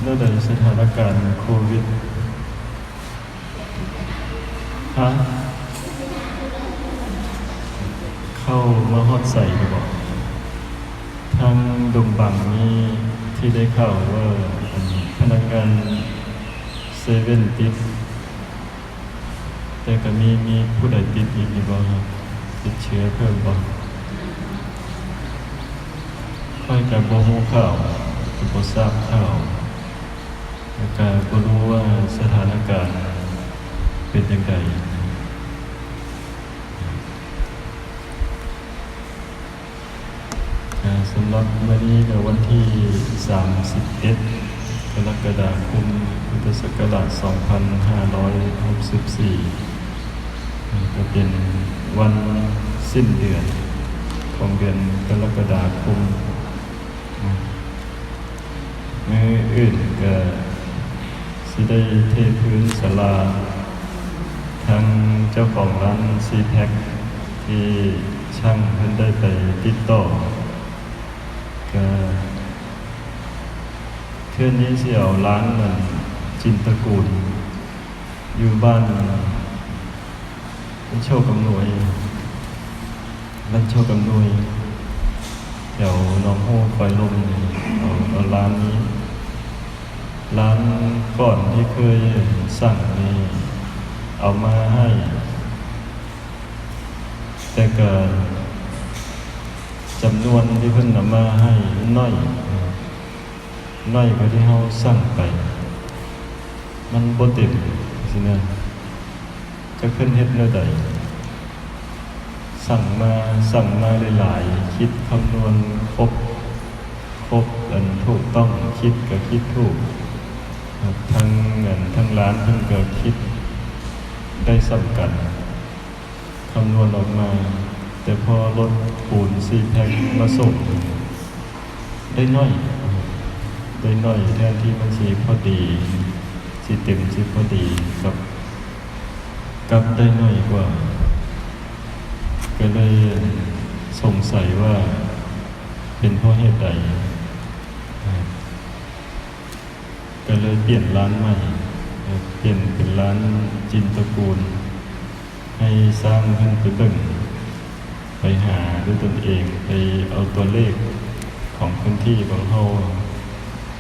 ແນວໃດສະຖານະການໂຄວິດ? ຮະ? ເຂົ້າມາຮອດໃສແລ້ວບໍ? ທາງດົງບັງນີ້ທີ່ໄດ້ຂ່າວວ່າ ອັນ ພະນັກງານເຊເວັນຕິດ ແຕ່ກໍມີ ມີຜູ້ໃດຕິດອີກຢູ່ບໍ່? ຕິດເຊື້ອເພີ່ມບໍ່? ຂ້ອຍກໍບໍ່ຮູ້ຂ່າວ ກໍບໍ່ຊາບຂ່າວ ແລ້ວກໍບໍ່ຮູ້ວ່າສະຖານະການເປັນຈັ່ງໃດ. ອ່າ ສຳລັບມື້ນີ້ກໍວັນທີສາມສິບເອັດ ກໍລະກະດາຄົມ ພຸດທະສັກກະລາດສອງພັນຫ້າຮ້ອຍຫົກສິບສີ່ ກໍເປັນວັນສິ້ນເດືອນຂອງເດືອນກໍລະກະດາຄົມ. ມື້ອື່ນກະຊິໄດ້ເທພື້ນສາລາ. ທາງເຈົ້າຂອງຮ້ານຊີແພັກທີ່ຊ່າງເພິ່ນໄດ້ໄປຕິດຕໍ່ ກະເທື່ອນີ້ຊິເອົາຮ້ານອັນ ຈິນຕະກູນ ຢູ່ບ້ານ ບ້ານໂຊກອຳນວຍ ບ້ານໂຊກອຳນວຍ ແຖວໜອງໂຮງຄວາຍລົມນີ້ ເອົາ ເອົາຮ້ານນີ້ ຮ້ານກ່ອນທີ່ເຄີຍສັ່ງນີ້ເອົາມາໃຫ້ ແຕ່ກະຈຳນວນທີ່ເພິ່ນເອົາມາໃຫ້ມັນໜ້ອຍ ໜ້ອຍກວ່າທີ່ເຮົາສັ່ງໄປ ມັນບໍ່ເຕັມຊີ້ນະ. ຈັກເພິ່ນເຮັດແນວໃດ ສັ່ງມາ ສັ່ງມາຫຼາຍໆ ຄິດຄຳນວນຄົບ ຄົບອັນຖືກຕ້ອງ ຄິດກໍຄິດຖືກ ທັງອັນ ທັງຮ້ານເພິ່ນກໍຄິດໄດ້ສ່ຳກັນ ຄຳນວນອອກມາ ແຕ່ພໍລົດປູນສີ່ແພັກມາສົ່ງ ໄດ້ໜ້ອຍ ໄດ້ໜ້ອຍ ແທນທີ່ມັນຊິພໍດີ ຊິເຕັມ ຊິພໍດີ ກັບ ກັບໄດ້ໜ້ອຍກວ່າ ກໍເລີຍສົງໄສວ່າເປັນເພາະເຫດໃດ ກໍເລີຍປ່ຽນຮ້ານໃໝ່ ປ່ຽນເປັນຮ້ານຈິນຕະກູນ ໃຫ້ຊ່າງເພິ່ນໄປເບິ່ງ ໄປຫາດ້ວຍຕົນເອງ ໄປເອົາຕົວເລກຂອງພື້ນທີ່ຂອງເຮົາ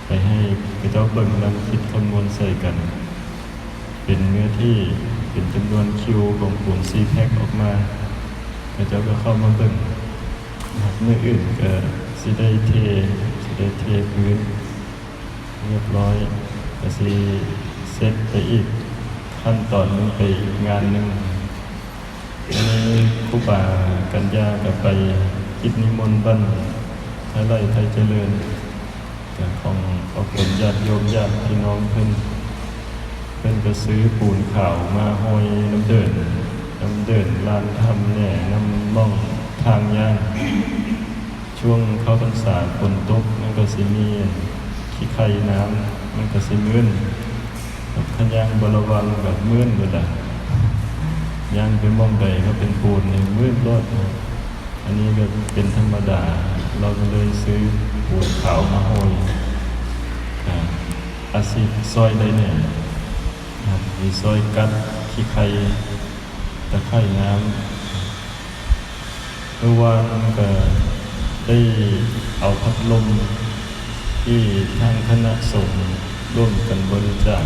ໄປໃຫ້ເຂົາເຈົ້າເບິ່ງນຳ ຄິດຄຳນວນໃສ່ກັນ ເປັນເນື້ອທີ່ ເປັນຈຳນວນຄິວຂອງປູນສີ່ແພັກອອກມາ ເຂົາເຈົ້າກໍເຂົ້າມາເບິ່ງ. ມື້ອື່ນກໍຊິໄດ້ເທ ຊິໄດ້ເທພື້ນ ຮຽບຮ້ອຍ ກະຊິເສັດໄປອີກຂັ້ນຕອນໜຶ່ງ ໄປອີກງານໜຶ່ງ. ມື້ນີ້ຄູບາກັນຍາກະໄປກິດນິມົນບ້ານໄທໄລ່ ໄທຈະເລີນ ກະຂອງອອກຕົນຍາດໂຍມຍາດພີ່ນ້ອງເພິ່ນ ເພິ່ນກະຊື້ປູນຂາວມາຫ້ອຍນຳເດີ່ນ ນຳເດີ່ນລານຖ້ຳແດ່ ນຳໝ່ອງທາງຍ່າງ. ຊ່ວງເຂົ້າພັນສາຝົນຕົກ ມັນກໍຊິມີຂີ້ໄຂ່ນ້ຳ ມັນກໍຊິມື່ນ ຄັນຍ່າງບໍ່ລະວັງກໍມື່ນເບິດລະ ຍ່າງໄປໝ່ອງໃດກໍເປັນປູນນີ້ມື່ນໂລດ. ອັນນີ້ກໍເປັນທຳມະດາ ເຮົາກໍເລີຍຊື້ປູນຂາວມາຫ້ອຍ ອາ ອາດຊິຊ່ອຍໄດ້ແດ່ ອາດຊິຊ່ອຍກັດຂີ້ໄຂ່ ຕະໄຄນ້ຳ. ເມື່ອວານກໍໄດ້ເອົາພັດລົມທີ່ທາງຄະນະສົງຮ່ວມກັນບໍລິຈາກ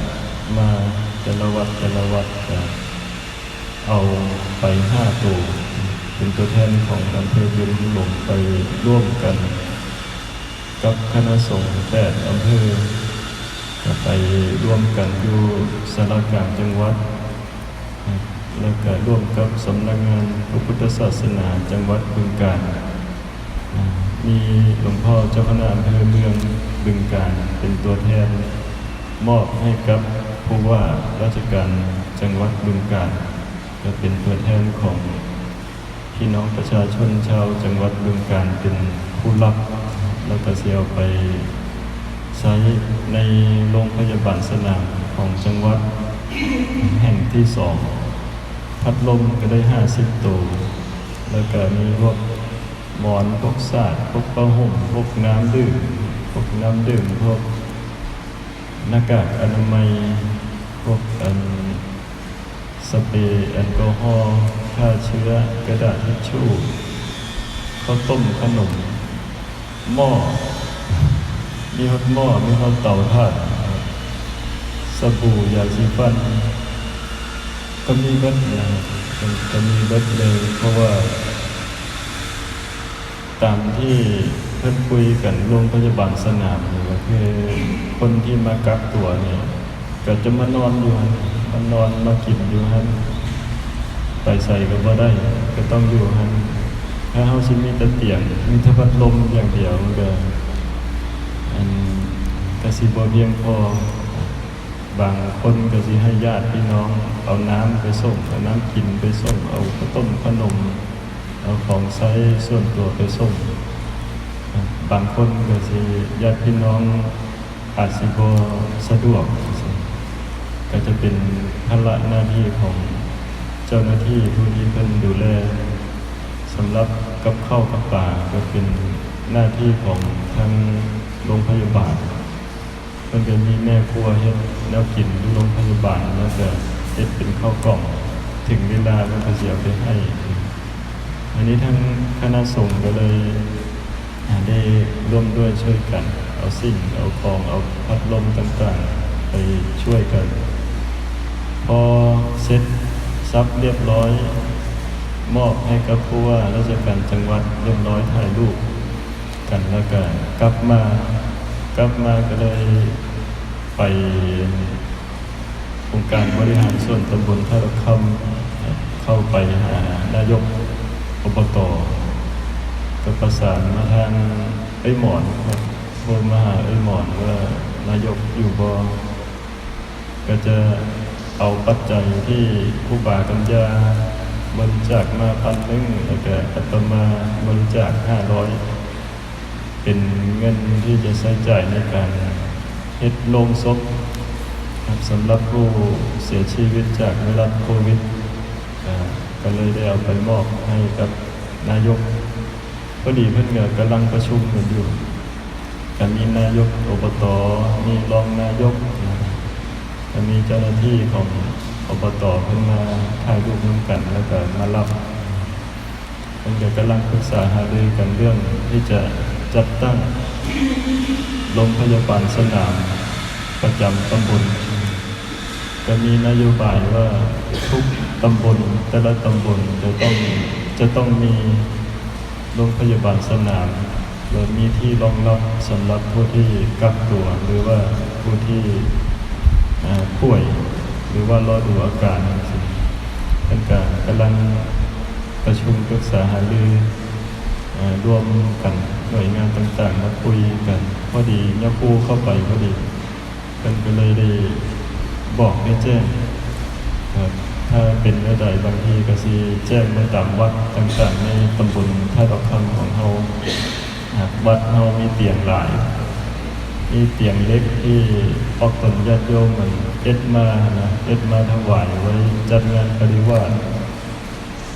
ມາ ແຕ່ລະວັດ ແຕ່ລະວັດກໍເອົາໄປຫ້າໂຕ ເປັນຕົວແທນຂອງອຳເພີບຶງຫລົງໄປຮ່ວມກັນ ກັບຄະນະສົງແປດອຳເພີ ກໍໄປລວມກັນຢູ່ສາລາກາງຈັງຫວັດ ແລ້ວກໍຮ່ວມກັບສຳນັກງານພະພຸດທະສາສະໜາຈັງຫວັດບຶງການ ມີຫຼວງພໍ່ເຈົ້າຄະນະອຳເພີເມືອງບຶງການເປັນຕົວແທນ ມອບໃຫ້ກັບຜູ້ວ່າລາຊະການຈັງຫວັດບຶງການ ກໍເປັນຕົວແທນຂອງ ພີ່ນ້ອງປະຊາຊົນຊາວຈັງຫວັດບຶງການເປັນຜູ້ຮັບ ແລ້ວກໍຊິເອົາໄປໃຊ້ໃນໂຮງພະຍາບານສະໜາມຂອງຈັງຫວັດແຫ່ງທີສອງ. ພັດລົມກໍໄດ້ຫ້າສິບໂຕ ແລ້ວກໍມີພວກໝອນ ພວກສາດ ພວກຜ້າຫົ່ມ ພວກນ້ຳດື່ມ ພວກນ້ຳດື່ມ ພວກ ໜ້າກາກອະນາໄມ, ພວກອັນສະເປແອລກໍຮໍ, ຂ້າເຊື້ອ, ກະດາດທິດຊູ, ເຂົ້າຕົ້ມຂະໜົມ, ໝໍ້, ມີຮອດໝໍ້, ມີຮອດເຕົາຖ່ານ, ສະບູ, ຢາສີຟັນ, ກໍມີເບິດນະ, ກໍມີເບິດເລີຍ, ເພາະວ່າ ຕາມທີ່ເພິ່ນຄຸຍກັນ ໂຮງພະຍາບານສະໜາມນີ້ ກໍຄືຄົນທີ່ມາກັກຕົວນີ້ ກໍຈະມານອນຢູ່ຫັ້ນ, ມານອນມາກິນຢູ່ຫັ້ນ, ໄປໃສກໍບໍ່ໄດ້, ກໍຕ້ອງຢູ່ຫັ້ນ. ຖ້າເຮົາຊິມີແຕ່ຕຽງ, ມີແຕ່ພັດລົມຢ່າງດຽວ, ມັນກໍ ອັນ ກໍຊິບໍ່ພຽງພໍ. ບາງຄົນກໍຊິໃຫ້ຍາດພີ່ນ້ອງເອົານ້ຳໄປສົ່ງ, ເອົານ້ຳກິນໄປສົ່ງ, ເອົາເຂົ້າຕົ້ມຂະໜົມ, ເອົາຂອງໃຊ້ສ່ວນຕົວໄປສົ່ງ. ບາງຄົນກໍຊິ ຍາດພີ່ນ້ອງອາດຊິບໍ່ສະດວກ, ກໍຈະເປັນພາລະໜ້າທີ່ຂອງເຈົ້າໜ້າທີ່ຜູ້ທີ່ເພິ່ນດູແລ. ສຳລັບກັບເຂົ້າກັບປາກໍເປັນໜ້າທີ່ຂອງທາງໂຮງພະຍາບານ. ເພິ່ນກໍມີແມ່ຄົວເຮັດແນວກິນຢູ່ໂຮງພະຍາບານ ແລ້ວກໍເຮັດເປັນເຂົ້າກ່ອງ, ເຖິງເວລາເພິ່ນກໍຊິເອົາໄປໃຫ້. ອັນນີ້ທາງຄະນະສົງກໍເລີຍ ອ່າ ໄດ້ຮ່ວມດ້ວຍຊ່ວຍກັນ ເອົາສິ່ງເອົາຂອງ ເອົາພັດລົມຕ່າງໆໄປຊ່ວຍກັນ. ພໍເສັດສັບລຽບຮ້ອຍ ມອບໃຫ້ກັບຜູ້ວ່າລາຊະການຈັງຫວັດລຽບຮ້ອຍ ຖ່າຍຮູບ ກັນ ແລ້ວກະກັບມາ, ກັບມາກໍເລີຍໄປອົງການບໍລິຫານສ່ວນຕຳບົນທ່າດອກຄຳ, ເຂົ້າໄປຫານາຍົກ ອບຕ, ກໍປະສານມາທາງເອື້ອຍໝອນ, ໂທມາຫາເອື້ອຍໝອນວ່ານາຍົກຢູ່ບໍ່? ກໍຈະເອົາປັດໄຈທີ່ຄູບາກັນຍາບໍລິຈາກມາພັນໜຶ່ງ ແລ້ວກະອາດຕະມາບໍລິຈາກຫ້າຮ້ອຍ ເປັນເງິນທີ່ຈະໃຊ້ຈ່າຍໃນການເຮັດໂລງສົບ ສຳລັບຜູ້ເສຍຊີວິດຈາກໄວຣັສໂຄວິດ. ກໍເລີຍໄດ້ເອົາໄປມອບໃຫ້ກັບນາຍົກ. ພໍດີເພິ່ນກໍກຳລັງປະຊຸມກັນຢູ່, ກໍມີນາຍົກ ອບຕ, ມີຮອງນາຍົກ, ກໍມີເຈົ້າໜ້າທີ່ຂອງ ອບຕ ເພິ່ນມາຖ່າຍຮູບນຳກັນ ແລ້ວກໍມາຮັບ. ເພິ່ນກໍກຳລັງປຶກສາຫາລືກັນເລື່ອງທີ່ຈະຈັດຕັ້ງໂຮງພະຍາບານສະໜາມປະຈຳຕຳບົນ. ກໍມີນະໂຍບາຍວ່າທຸກຕຳບົນ, ແຕ່ລະຕຳບົນຈະຕ້ອງ, ຈະຕ້ອງມີໂຮງພະຍາບານສະໜາມ ແລະ ມີທີ່ຮອງຮັບສຳລັບຜູ້ທີ່ກັກຕົວ ຫຼືວ່າຜູ້ທີ່ ເອີ່ ປ່ວຍ ຫຼືວ່າລໍດູອາການຈັ່ງຊີ້. ເພິ່ນກະກຳລັງປະຊຸມປຶກສາຫາລື ເອີ່ ຮ່ວມກັນ, ໜ່ວຍງານຕ່າງໆມາຄຸຍກັນ. ພໍດີຍາຄູເຂົ້າໄປພໍດີ ເພິ່ນກໍເລີຍໄດ້ບອກໄດ້ແຈ້ງ, ຖ້າເປັນແນວໃດ ບາງທີກໍຊິແຈ້ງມາຕາມວັດຕ່າງໆໃນຕຳບົນທ່າດອກຄຳຂອງເຮົາ. ຫາກວັດເຮົາມີຕຽງຫຼາຍ, ມີຕຽງເຫຼັກທີ່ອອກຕົນຍາດໂຍມເຮັດມາຫັ້ນນະ, ເຮັດມາຖວາຍໄວ້ຈັດງານປະລິວາດ.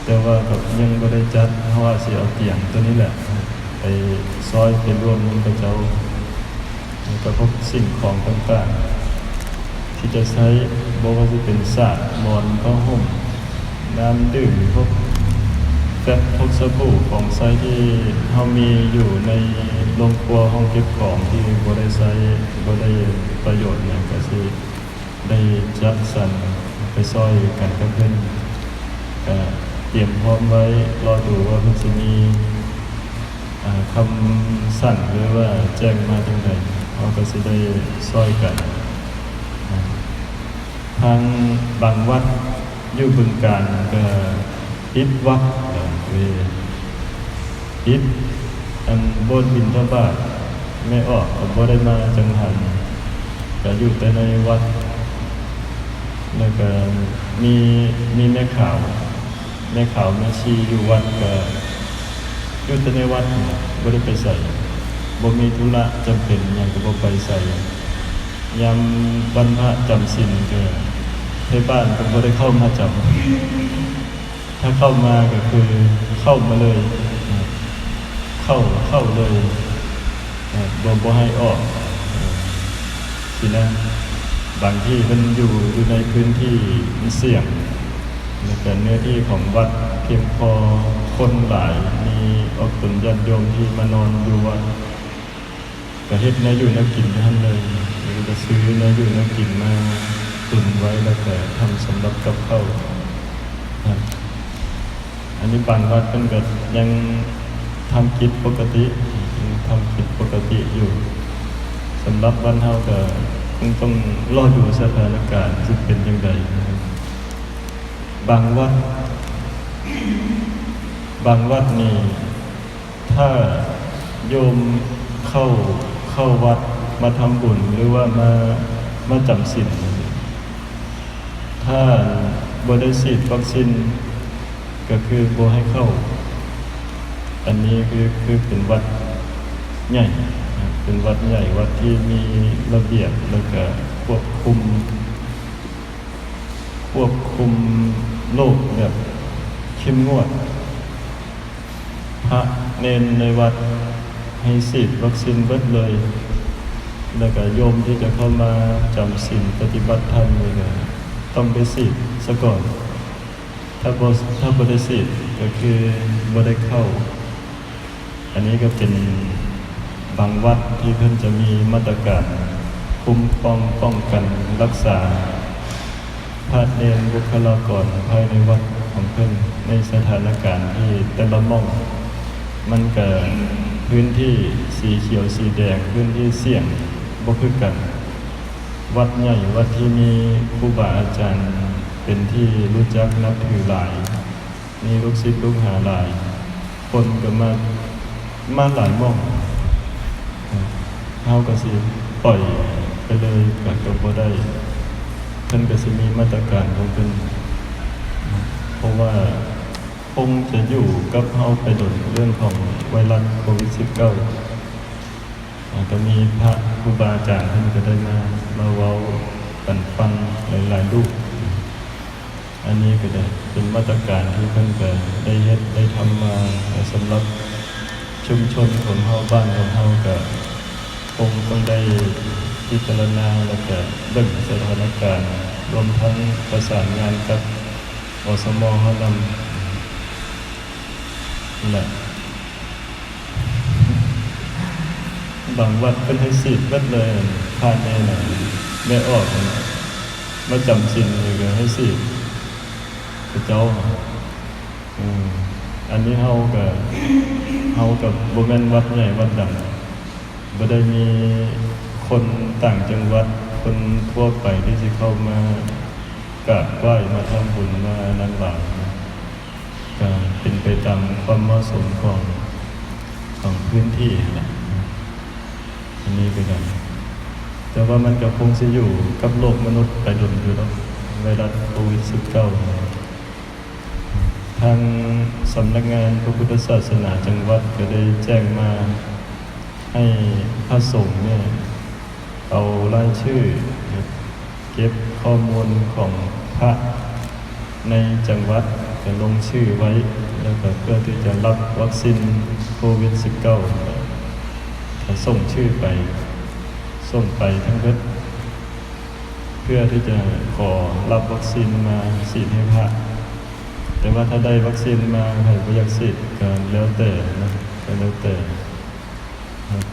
ແຕ່ວ່າກໍຍັງບໍ່ໄດ້ຈັດ, ເຮົາອາດຊິເອົາຕຽງຕົວນີ້ແຫຼະໄປຊ່ອຍໄປຮ່ວມນຳເຂົາເຈົ້າ, ແລ້ວກໍພວກສິ່ງຂອງຕ່າງໆທີ່ຈະໃຊ້, ບໍ່ວ່າຊິເປັນສາດ, ໝອນ, ຜ້າຫົ່ມ, ນ້ຳດື່ມ, ພວກແຟັບ, ພວກສະບູ, ຂອງໃຊ້ທີ່ເຮົາມີຢູ່ໃນໂຮງຄົວ, ຫ້ອງເກັບຂອງທີ່ບໍ່ໄດ້ໃຊ້, ບໍ່ໄດ້ປະໂຫຍດຫຍັງ, ກໍຊິ ໄດ້ຈັດສັນໄປຊ່ອຍກັນກັບເພິ່ນ, ກະຕຽມພ້ອມໄວ້ ລໍດູວ່າເພິ່ນຊິມີ ອ່າ ຄຳສັ່ງ ຫຼືວ່າແຈ້ງມາຈັ່ງໃດ, ເຮົາກະຊິໄດ້ຊ່ອຍກັນ. ອ່າ ທາງບາງວັດຢູ່ບຶງການກະ ປິດວັດ ເອີ ປິດ ອັນ ບ່ອນບິນທະບາດ, ແມ່ອອກກໍບໍ່ໄດ້ມາຈັງຫັນ, ກໍຢູ່ແຕ່ໃນວັດ. ແລ້ວກໍມີ ມີແມ່ຂາວ, ແມ່ຂາວແມ່ຊີຢູ່ວັດ ກໍຢູ່ແຕ່ໃນວັດ, ບໍ່ໄດ້ໄປໃສ, ບໍ່ມີທຸລະຈຳເປັນຫຍັງກໍບໍ່ໄປໃສ. ຍາມວັນພະຈຳສິນ ກໍໄທບ້ານກໍບໍ່ໄດ້ເຂົ້າມາຈຳ. ຖ້າເຂົ້າມາກໍຄືເຂົ້າມາເລີຍ, ເຂົ້າ ເຂົ້າເລີຍ, ບໍ່ ບໍ່ໃຫ້ອອກ. ຊີ້ນະ. ບາງທີ່ເພິ່ນຢູ່ ຢູ່ໃນພື້ນທີ່ມັນສ່ຽງ ແລ້ວກະເນື້ອທີ່ຂອງວັດພຽງພໍ, ຄົນຫຼາຍ, ມີອອກຕົນຍາດໂຍມທີ່ມານອນຢູ່ວັດ ກະເຮັດແນວຢູ່ແນວກິນຢູ່ຫັ້ນເລີຍ ແລ້ວກະຊື້ແນວຢູ່ແນວກິນມາຕຸນໄວ້ ແລ້ວກະທຳສຳລັບກັບເຂົ້າຫັ້ນ. ອັນນີ້ບາງວັດເພິ່ນກະຍັງທຳກິດປົກກະຕິ ຍັງທຳກິດປົກກະຕິຢູ່. ສຳລັບວັດເຮົາກະຄົງຕ້ອງລໍດູສະຖານະການຊິເປັນຈັ່ງໃດ. ບາງວັດ ບາງວັດນີ້ ຖ້າໂຍມເຂົ້າ ເຂົ້າວັດມາທຳບຸນ ຫຼືວ່າມາ ມາຈຳສິນ ຖ້າບໍ່ໄດ້ສີດວັກຊີນ ກະຄືບໍ່ໃຫ້ເຂົ້າ. ອັນນີ້ຄື ຄືເປັນວັດໃຫຍ່ ເປັນວັດໃຫຍ່ ວັດທີ່ມີລະບຽບ ແລ້ວກະຄວບຄຸມ ຄວບຄຸມໂລກແບບເຂັ້ມງວດ. ພະເນນໃນວັດໃຫ້ສີດວັກຊີນເບິດເລີຍ ແລ້ວກະໂຍມທີ່ຈະເຂົ້າມາຈຳສິນປະຕິບັດທຳນີ້ກະຕ້ອງໄດ້ສີດສາກ່ອນ. ຖ້າບໍ່ ຖ້າບໍ່ໄດ້ສີດກະຄືບໍ່ໄດ້ເຂົ້າ. ອັນນີ້ກະເປັນບາງວັດທີ່ເພິ່ນຈະມີມາດຕະການຄຸ້ມຄອງປ້ອງກັນຮັກສາພະເນນ ບຸກຄະລາກອນພາຍໃນວັດຂອງເພິ່ນ ໃນສະຖານະການທີ່ແຕ່ລະໝ່ອງ ມັນກະພື້ນທີ່ສີຂຽວສີແດງ ພື້ນທີ່ສ່ຽງບໍ່ຄືກັນ. ວັດໃຫຍ່ ວັດທີ່ມີຄູບາອາຈານເປັນທີ່ຮູ້ຈັກນັບຖືຫຼາຍ ມີລູກສິດລູກຫາຫຼາຍ ຄົນກະມາ ມາຫຼາຍໝ່ອງ ເຮົາກະຊິປ່ອຍໄປເລີຍກະ ກະບໍ່ໄດ້. ເພິ່ນກະຊິມີມາດຕະການຂອງເພິ່ນ ເພາະວ່າຄົງຈະຢູ່ກັບເຮົາໄປດົນ ເລື່ອງຂອງໄວຣັສໂຄວິດສິບເກົ້າ. ກະມີພະຄູບາອາຈານເພິ່ນກະໄດ້ມາ ມາເວົ້າປັນຟັງຫຼາຍໆຮູບ. ອັນນີ້ກະໄດ້ເປັນມາດຕະການທີ່ເພິ່ນກະໄດ້ເຮັດໄດ້ທຳມາ ແລະ ສຳລັບຊຸມຊົນຂອງເຮົາ ບ້ານຂອງເຮົາກະຄົງຕ້ອງໄດ້ພິຈາລະນາ ແລ້ວກະເບິ່ງສະຖານະການ ລວມທັງປະສານງານກັບ ອສມ ເຮົານຳ. ນັ້ນແຫຼະ ບາງວັດເພິ່ນໃຫ້ສີດເບິດເລີຍ ພະແນນນະ ແມ່ອອກນະ ມາຈຳສິນນີ້ກະໃຫ້ສີດ ເຂົາເຈົ້າ. ເອີ ອັນນີ້ເຮົາກະ ເຮົາກະບໍ່ແມ່ນວັດໃຫຍ່ວັດດັງ ບໍ່ໄດ້ມີຄົນຕ່າງຈັງຫວັດ ຄົນທົ່ວໄປທີ່ຊິເຂົ້າມາກາບໄຫວ້ ມາທຳບຸນ ມານັ້ນຫຼາຍນະ. ກະເປັນໄປຕາມຄວາມເໝາະສົມຂອງ ຂອງພື້ນທີ່ຫັ້ນແຫຼະ. ອັນນີ້ກະໄດ້ ແຕ່ວ່າມັນກະຄົງຊິຢູ່ກັບໂລກມະນຸດໄປດົນຢູ່ດອກ ໄວຣັສໂຄວິດສິບເກົ້າ. ທາງສຳນັກງານພະພຸດທະສາສະໜາຈັງຫວັດກະໄດ້ແຈ້ງມາໃຫ້ພະສົງນີ້ ເອົາລາຍຊື່ ເກັບຂໍ້ມູນຂອງພະໃນຈັງຫວັດ ກະລົງຊື່ໄວ້ ແລ້ວກະເພື່ອທີ່ຈະຮັບວັກຊີນໂຄວິດສິບເກົ້າ ກະສົ່ງຊື່ໄປ ສົ່ງໄປທັງເບິດ ເພື່ອທີ່ຈະຂໍຮັບວັກຊີນມາສີດໃຫ້ພະ. ແຕ່ວ່າຖ້າໄດ້ວັກຊີນມາ ໃຜບໍ່ຢາກສີດກະແລ້ວແຕ່ນະ ກະແລ້ວແຕ່.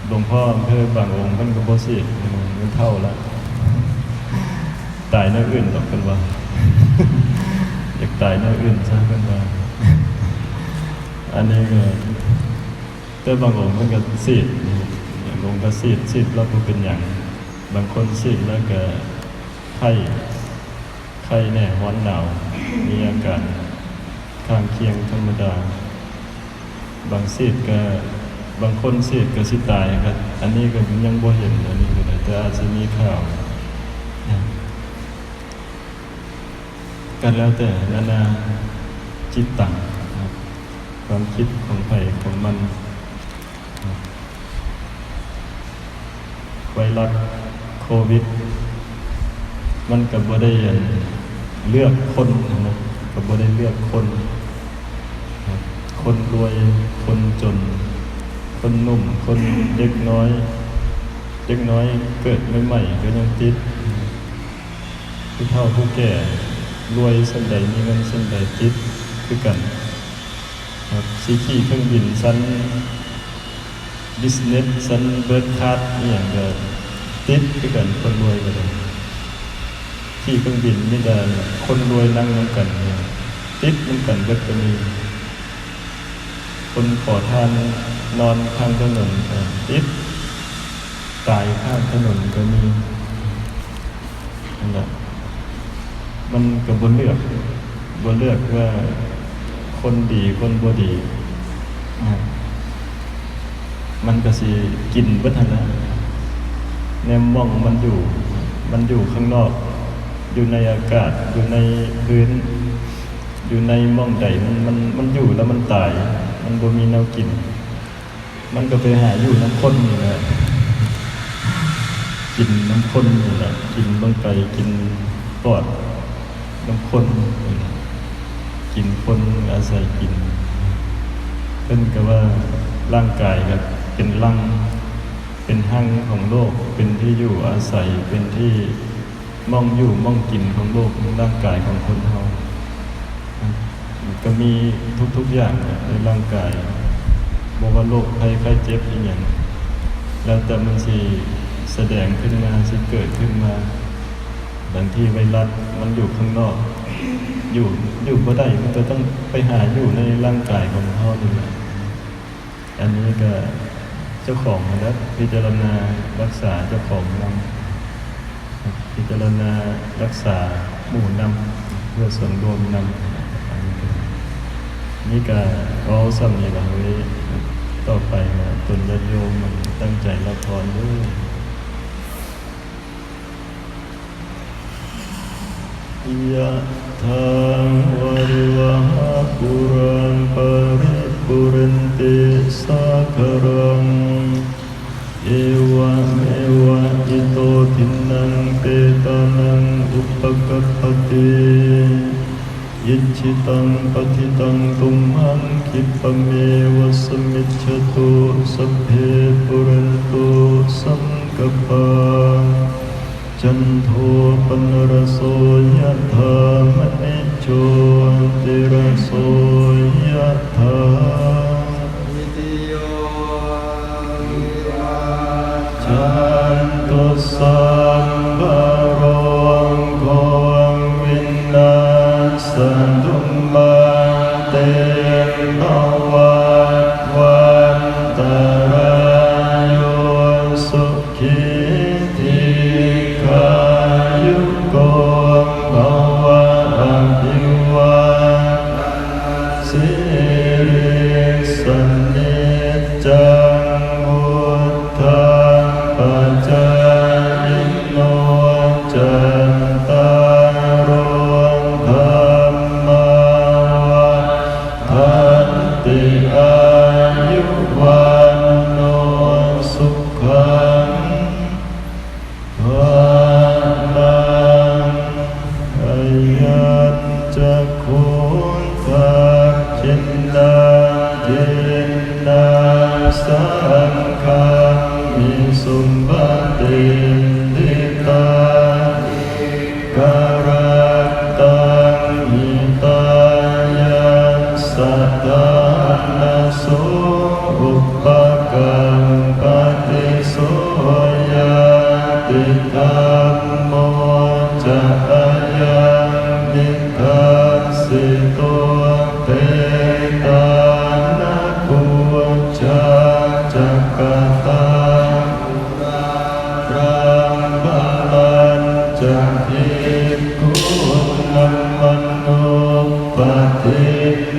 ຫຼວງພໍ່ອຳເພີບາງອົງເພິ່ນກະບໍ່ສີດ ມັນເຖົ້າລະ ຕາຍແນວອື່ນດອກເພິ່ນວ່າ ຢາກຕາຍແນວອື່ນຊະເພິ່ນວ່າ. ອັນນີ້ກະ ແຕ່ບາງອົງເພິ່ນກະສີດ ບາງອົງກະສີດ ສີດແລ້ວບໍ່ເປັນຫຍັງ. ບາງຄົນສີດແລ້ວກະໄຂ້ ໄຂ້ແນ່ ຮ້ອນໜາວ ມີອາການຂ້າງຄຽງທຳມະດາ. ບາງສີດກະ ບາງຄົນສີດກະຊິຕາຍ ກະ ອັນນີ້ກະຍັງບໍ່ເຫັນ ອັນນີ້ກະໄດ້ ແຕ່ອາດຊິມີຂ່າວ ກະແລ້ວແຕ່ນານາຈິດຕັງ ຄວາມຄິດຂອງໃຜຂອງມັນ. ໄວຣັສໂຄວິດ ມັນກະບໍ່ໄດ້ ອັນ ເລືອກຄົນຫັ້ນນະ ກະບໍ່ໄດ້ເລືອກຄົນ ຄົນລວຍ ຄົນຈົນ ຄົນໜຸ່ມ ຄົນເດັກນ້ອຍ ເດັກນ້ອຍເກີດໃໝ່ໆກໍຍັງຕິດ, ຜູ້ເຖົ້າຜູ້ແກ່ລວຍສ່ຳໃດ ມີເງິນສ່ຳໃດ ຕິດຄືກັນ. ຊິຂີ່ເຄື່ອງບິນຊັ້ນບິສເນັສ ຊັ້ນເບີດຄລາສອີ່ຫຍັງກໍຕິດຄືກັນ, ຄົນລວຍກໍໄດ້. ຂີ່ເຄື່ອງບິນມີແຕ່ຄົນລວຍນັ່ງນຳກັນ ຕິດນຳກັນເບິດກໍມີ. ຄົນຂໍທານນອນຂ້າງຖະໜົນກໍຕິດ, ຕາຍຂ້າງຖະໜົນກໍມີ. ນັ້ນລະ ມັນກໍບໍ່ເລືອກ, ບໍ່ເລືອກວ່າຄົນດີຄົນບໍ່ດີ, ມັນກໍຊິກິນເບິດຫັ້ນລະ. ແນມໝ່ອງມັນຢູ່, ມັນຢູ່ຂ້າງນອກ, ຢູ່ໃນອາກາດ, ຢູ່ໃນພື້ນ, ຢູ່ໃນໝ່ອງໃດ, ມັນ, ມັນ, ມັນຢູ່ແລ້ວມັນຕາຍ, ມັນບໍ່ມີແນວກິນ. ມັນກໍໄປຫາຢູ່ນຳຄົນນີ້ແຫຼະ, ກິນນຳຄົນນີ້ແຫຼະ, ກິນເບິ່ງໄປ ກິນປອດນຳຄົນນີ້ແຫຼະ, ກິນຄົນອາໄສກິນ. ເພິ່ນກໍວ່າຮ່າງກາຍກໍເປັນລັງ, ເປັນຮັງຂອງໂລກ, ເປັນທີ່ຢູ່ອາໄສ, ເປັນທີ່ ໝ່ອງຢູ່ໝ່ອງກິນຂອງໂລກ, ໃນຮ່າງກາຍຂອງຄົນເຮົາ ມັນກໍມີທຸກໆຢ່າງໃນຮ່າງກາຍ, ບໍ່ວ່າໂລກໄພໄຂ້ເຈັບອີ່ຫຍັງ, ແລ້ວແຕ່ມັນຊິສະແດງຂຶ້ນມາ, ຊິເກີດຂຶ້ນມາ. ບາງທີໄວຣັສມັນຢູ່ຂ້າງນອກ, ຢູ່, ຢູ່ບໍ່ໄດ້, ມັນກໍຕ້ອງໄປຫາຢູ່ໃນຮ່າງກາຍຂອງເຮົານີ້ແຫຼະ. ອັນນີ້ກໍເຈົ້າຂອງຫັ້ນແຫຼະ ພິຈາລະນາຮັກສາເຈົ້າຂອງນຳ, ພິຈາລະນາຮັກສາໝູ່ນຳ ເພື່ອສ່ວນລວມນຳ. ອັນນີ້ກໍ ນີ້ກໍເວົ້າສ່ຳນີ້ລະເວີຍ, ຕໍ່ໄປກໍຕົນຍາດໂຍມຕັ້ງໃຈຮັບພອນເດີ. Yathā vārivahā pūrā paripūrenti sāgaraṃ, evameva ito dinnaṃ petānaṃ upakappati. Icchitaṃ patthitaṃ tumhaṃ khippameva samijjhatu, sabbe pūrentu saṅkappā, cando paṇṇaraso yathā, maṇi jotiraso yathā. Sabbītiyo vivajjantu, sabbarogo vinassatu, mā te bhavatvantarāyo, su khī dīghāyuko bhava. Abhivādanasīlissa niccaṃ vuḍḍhāpacāyino, cattāro dhammā vaḍ dhanti, āyu vaṇṇo sukhaṃ balaṃ. Ayañca kho dakkhiṇā dinnā saṅghamhi suppatiṭṭhitā, dīgharattaṃ hitāyassa ṭhānaso upakappati. So ñātidhammo ca ayaṃ nidassito, petāna pūjā ca katā, uḷārambharañca bhikkhūnamanuppadinnaṃ.